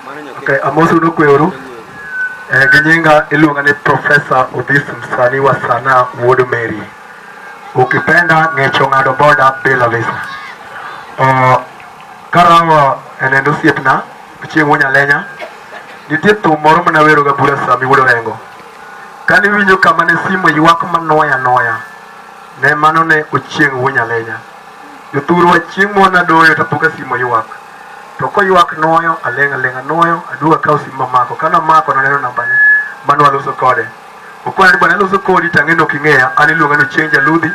Okay, amosu nokweuru. Gi nyinga iluonga ni Professor Odhis Msanii wa sanaa wuod Mary. Ukipenda ng'echo ng'ado boda bila visa. Karango e nend osiepna chieng' Wuonyalenya, nitie thum moro mane awero ga Bura Sami wuod Orengo. Kane iwinjo kama ne simu ywak manoya noya, ne mano ne Ochieng' Wuonyalenya. Jothurwa chieng' moro nadoyo to apo ka simu oywak. To koywak nuoyo, aling' aling'a nuoyo, aduogo akawo simu mamako. Kane amako naneno nambane mane waloso kode. Okona ni bwana aloso kodi to ang'e ni ok ing'eya, an iluonga ni Ochieng' Jaludhi,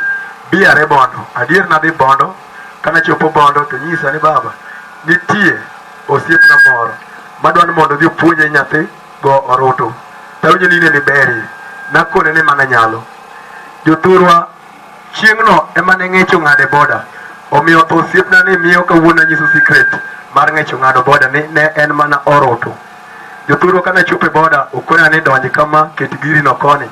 bi are Bondo. Adier nadhi Bondo, kane achopo Bondo to onyisa ni baba, nitie osiepna moro madwa ni mondo odhi opuonje nyathi go orutu. Tawinjo ni in ema iberie. Nakone ni mano anyalo. Jothurwa Chieng'no ema ne ng'ech ong'ado e boda. Omiyo tho osiepna ni miyo kawuono anyiso secret mar ng'ech ong'ado boda ni ne en mana orutu. Jothurwa kane achopo e boda okona ni donj kama ket giri no koni.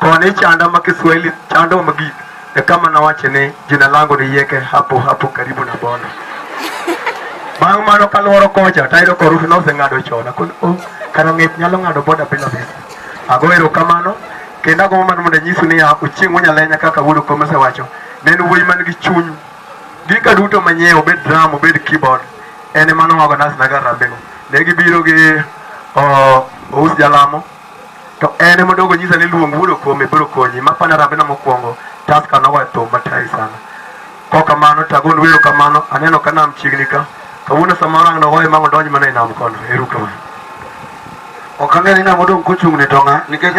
Koni chanda ma Kiswahili chando mogik e kama nawache ni jina langu ni yeke hapo hapo karibu na bondo. Bang' mano kaluoro kocha tayudo ka orutu noseng'ado chon. Akoni oh, kara ng'ech nyalo ng'ado boda bila visa. Ago erokamano kendo agombo mana mondo anyisu niya, Ochieng' Wuonyalenya kaka wuod Okome osewacho, ne en wuoyi man gi chuny. Gika duto manyiewo, obed drum, obed keyboard, en ema no organize naga harambee go. Ne gibiro gi Ous Jalamo, to en ema odogo nyisa ni luong wuod Okome biro konyi. Ma pana harambee na mokwongo, Tusker nogoyo thum matari sana. Kokamano to agonu erokamano, aneno ka nam chiegni ka. Kawuono samoro ang' nogoye ma odonj mana e nam kono. Erokamano. Ok ang'e ni ng'ama odong' kochung' ni to ng'a nikech.